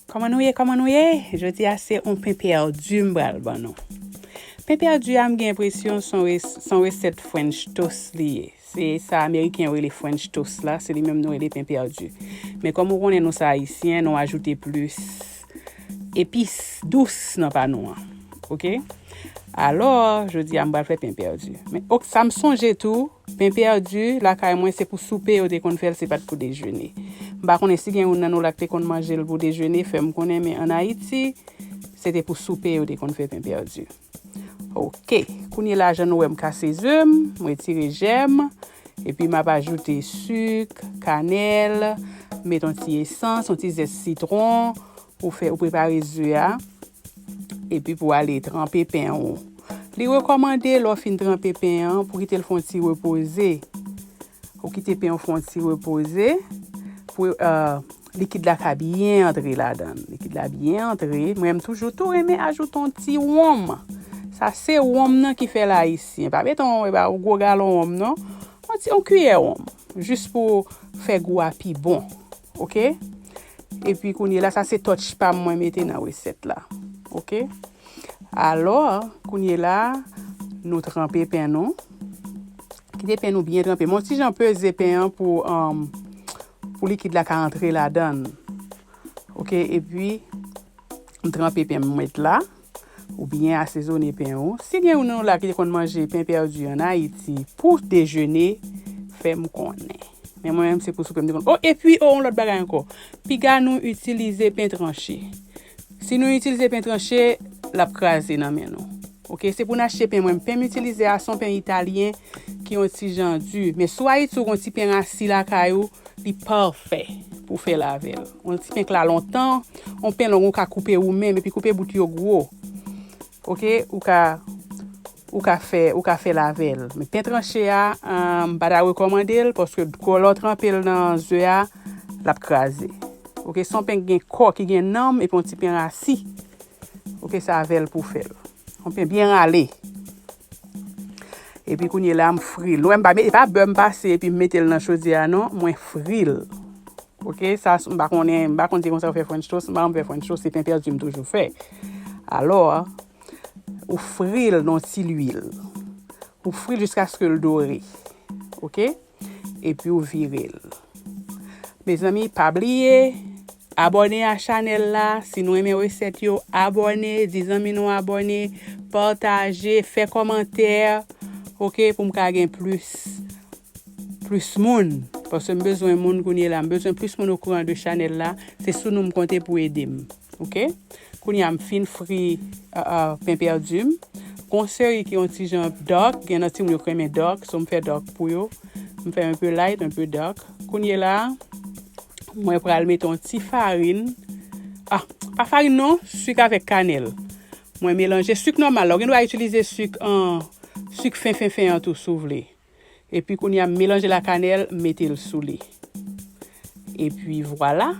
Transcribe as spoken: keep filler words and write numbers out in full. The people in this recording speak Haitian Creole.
Kòman nou ye? Kòman nou ye? Jodi a se yon pen pèdi m pral ban nou. Pen pèdi a, m gen enpresyon se yon res- se yon resèt French toast li ye. Se sa Ameriken yo rele French toast la, se li menm nou rele pen pèdi. Men kòm ou konnen nou se Ayisyen, nou ajoute plis epis dous nan pa nou an. Oke? Alò, jodi a m pral fè pen pèdi. Men ok, sa m sonje tou, pen pèdi lakay mwen se pou soupe yo te konn fè l, se pa t pou dejene. M pa konnen si gen youn nan nou la k te konn manje l pou dejene, fè m konnen, men ann Ayiti, se te pou soupe yo te konn fè pen pèdi. Oke, kounye la jan nou wè m kase ze m, m retire jèm, epi m ap ajoute sik, kanèl, m met yon ti esans, yon ti zès sitwon, pou fè ou prepare ze a, epi pou ale tranpe pen ou. Li rekòmande lè w fin tranpe pen an pou kite l fè yon ti repoze. Ou kite pen ou fè yon ti repoze pou euh, likid la ka byen antre ladan l. Likid la byen antre. Mwen m toujou tou renmen ajoute yon ti wonm. Sa se wonm nan ki fè l ayisyen. Pa mete yon e pa yon gwo galon wonm non. Yon ti yon kiyè wonm. Jis pou fè gou a pi bon. Oke? Epi kounye la, sa se touch pa m mwen mete nan resèt la. Oke? Alò, kounye la, nou tranpe pen nou. Kite pen nou byen tranpe. Mwen ti jan peze pen an pou um, pou likid la ka antre ladan l. Oke, epi m tranpe pen m met la. Ou byen asezone pen ou. Si gen youn nan nou la ki te konn manje pen pèdi ann Ayiti pou dejene, fè m konnen. Men mwen menm se pou soupe m te konn. O, epi, o, yon lòt bagay ankò. Piga nou itilize pen tranche. Si nou itilize pen tranche, l ap kraze nan men nou. Oke, se pou n achte pen mwen. Pen m itilize a se yon pen italyen ki yon ti jan di. Men si w Ayiti ou gen yon ti pen rasi lakay ou, li pafè pou fè l avè l. Yon ti pen k la lontan, yon pen long ou ka koupe ou menm, epi koupe bout yo gwo. Oke, ou ka ou ka fè ou ka fè l avè l. Men pen tranche a, m pa ta rekòmande l paske lè w tranpe l nan ze a, l ap kraze. Oke, se yon pen ki gen kò, ki gen nanm, epi yon ti pen rasi. Oke, se avè l pou fè l. Yon pen byen rale. Epi kounye la, m fri l. Ou wè m pa mete, e pa bè m pase epi m mete l nan chodyè a non, mwen fri l. Oke, sa m pa konnen, m pa konn se konsa yo fè French toast, m pa konn fè French toast, se pen pèdi m toujou fè. Alò, ou fri l nan ti lwil. Ou fri l jiskaske l dore. Oke? Epi ou vire l. Mezanmi, pa bliye abòne a chanèl la. Si nou renmen resèt yo, abòne, di zanmi nou abòne, pataje, fè kòmantè. Oke, pou m ka gen plis plis moun. Paske m bezwen moun kounye la. M bezwen plis moun okouran de chanèl la. Se sou nou m konte pou ede m. Oke? Kounye a m fin fri uh, uh, pen pèdi m. Gon seri ki yon ti jan dark. Gen nan timoun yo k renmen dark. So m fè dark pou yo. M fè un peu light, un peu dark. Kounye la, mwen pral mete yon ti farin. Ah, pa farin non, sik avèk kanèl. Mwen melanje sik nòmal la. Ou gen dwa itilize sik an sik fen fen fen an tou si w vle. Epi kounye a m melanje lakanèl, m mete l sou li. Epi vwala,